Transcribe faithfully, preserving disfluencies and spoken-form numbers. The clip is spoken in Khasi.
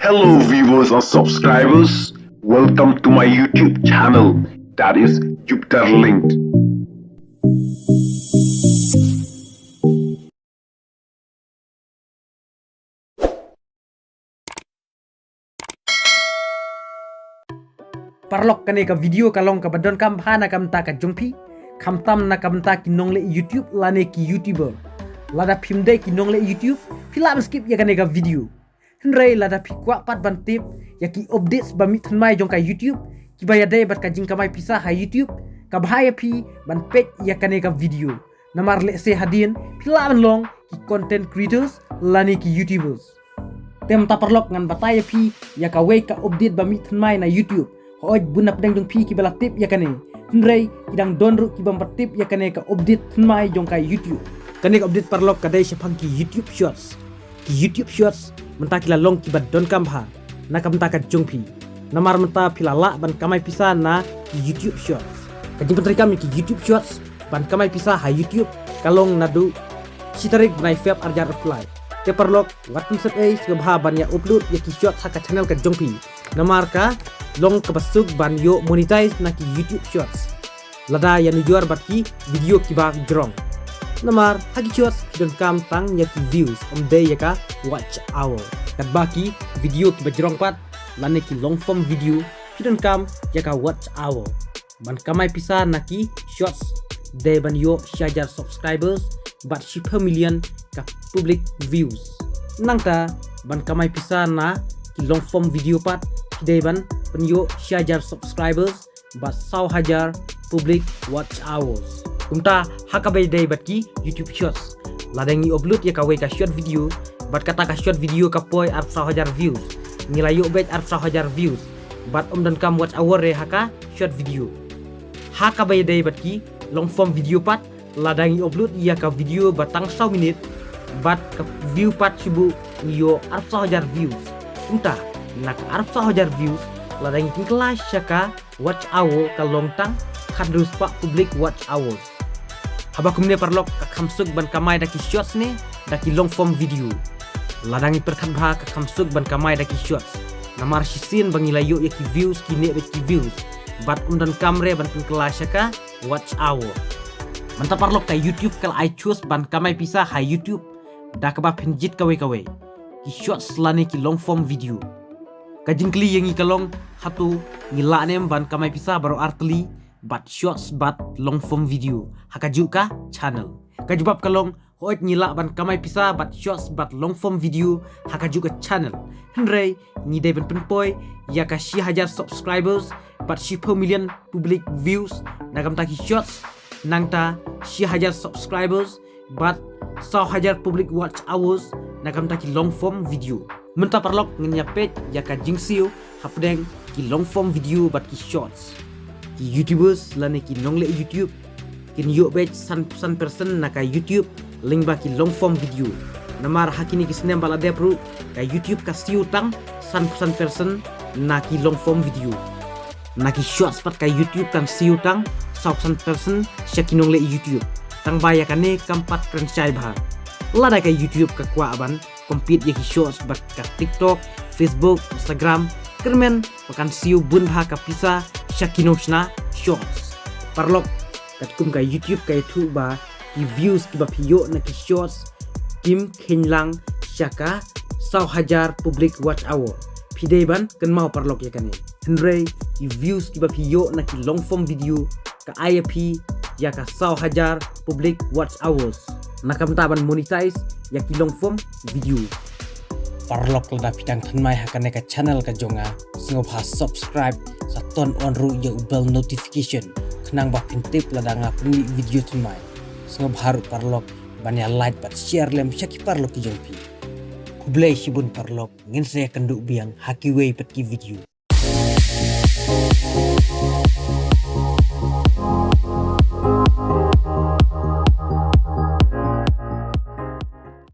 Hello viewers and subscribers, welcome to my YouTube channel, that is Jupiter Linked. Paralok, kane ka video ka long kaba donkam bha na ka bynta ka jong phi, khamtam na ka bynta ki nongleh YouTube lane ki YouTuber. Lada phim dei ki nongleh YouTube, phi lah ban skip ïa kane ka video. Hynrei lada phi kwah pat ban tip ïa ki updates ba mih thymmai jong ka YouTube, kiba ïadei bad ka jingkamai pisa ha YouTube, ka bha ïa phi ban peit ïa kane ka video. Namar lehse hadien phi lah ban long ki content creators lane ki YouTubers. Te mynta paralok, ngan batai ïa phi ïa kawei ka update ba mih thymmai na YouTube. Hooid, bun na pdeng jong phi kiba la tip ïa kane, hynrei ki dang don ruh ki bym pat tip ïa kane ka update thymmai jong ka YouTube. Kane ka update paralok ka dei shaphang ki YouTube Shorts. Ki YouTube Shorts mynta ki la long kiba donkam bha na ka bynta ka jong phi. Namar mynta phi la lah ban kamai pisa na ki YouTube Shorts. Ka jingpyntreikam ïa ki YouTube Shorts ban kamai pisa ha YouTube ka long naduh shi tarik bnai Feb arhajar arphew lai. Te paralok, wat pynset ei, sngewbha ban ïa upload ïa ki shorts ha ka channel ka jong phi. Namar ka long kaba suk ban ïoh monetize na ki YouTube Shorts. Lada ïanujor bad ki video kiba jrong. Namar ha ki shorts phi donkam tang ïa ki views, ym dei ïa ka watch hour. Katba ki video kiba jrong pat lane ki long form video phi donkam ïa ka watch hour. Ban kamai pisa na ki shorts dei ban ïoh shi hajar subscribers bad shiphew million ka public views. Nangta ban kamai pisa na ki long form video pat phi dei ban pynïoh shi hajar subscribers bad saw hajar public watch hours. Kumta ha kaba ïadei bad ki YouTube Shorts, lada ngi upload ïa kawei ka short video bad kata ka short video ka poi arphew saw hajar views, ngi la ïoh beit arphew saw hajar views bad ym donkam watch hour re ha ka short video. Ha kaba ïadei bad ki long form video pat, lada ngi upload ïa ka video ba tang saw minit bad ka view pat shu buh, ngi ïoh arphew saw hajar views. Kumta na ka arphew saw hajar views, lada ngi pynkylla sha ka watch hour ka long tang khathynriew spah public watch hours. Haba kumne paralok, ka kham suk ban kamai da ki shorts ne da ki long form video? Lada ngi pyrkhat bha, ka kham suk ban kamai da ki shorts. Namar shisien ba ngi la ïoh ïa ki views, ki neh beit ki views bad ym donkam re ban pynkylla sha ka watch hour. Mynta paralok, ka YouTube ka la ai choice ban kamai pisa ha YouTube da kaba phin jied kawei kawei, ki shorts lane ki long form video. Ka jingkylli ïa ngi ka long, hato ngi lah ne em ban kamai pisa baroh artylli bad shorts bad long form video ha kajuh ka channel? Ka jubab ka long, hooid, ngi lah ban kamai pisa bad shorts bad long form video ha kajuh ka channel. Hynrei ngi dei ban pynpoi ïa ka shi hajar subscribers bad shiphew million public views na ka bynta ki shorts, nangta shi hajar subscribers bad saw hajar public watch hours na ka bynta ki long form video. Mynta paralok, ngin ïa peit ïa ka jingsiew hapdeng ki long form video bad ki shorts. Ki YouTubers lane ki nongleh YouTube kin ïoh beit sanphew san percent na ka YouTube lyngba ki long form video. Namar ha kine ki snem ba la dep ruh, ka YouTube ka siew tang sanphew san percent na ki long form video. Na ki shorts pat ka YouTube kan siew tang sawphew san percent sha ki nongleh YouTube. Tang ba ïa kane kam pat kren shai bha. Lada ka YouTube ka kwah ban compete ïa ki shorts bad ka TikTok, Facebook, Instagram, kyrmen ba kan siew bun bha ka pisa sha ki nongshna shorts. Paralok, katkum ka YouTube ka ïathuh ba ki views kiba phi ïoh na ki shorts kim kheiñ lang sha ka saw hajar public watch hour. Phi dei ban kynmaw paralok ïa kane. Hynrei ki views kiba phi ïoh na ki long form video ka ai ïa phi ïa ka saw hajar public watch hours. Na ka bynta ban monetize ïa ki long form video. Paralok, lada phi dang thymmai ha kane ka channel ka jong nga, sngewbha subscribe, sa turn on ruh ïa u bell notification, khnang ba phin tip lada nga pynmih video thymmai. Sngewbha ruh paralok ban ïa like bad share lem sha ki paralok ki jong phi. Khublei shibun paralok, ngin sa ïakynduh biang ha kiwei pat ki video.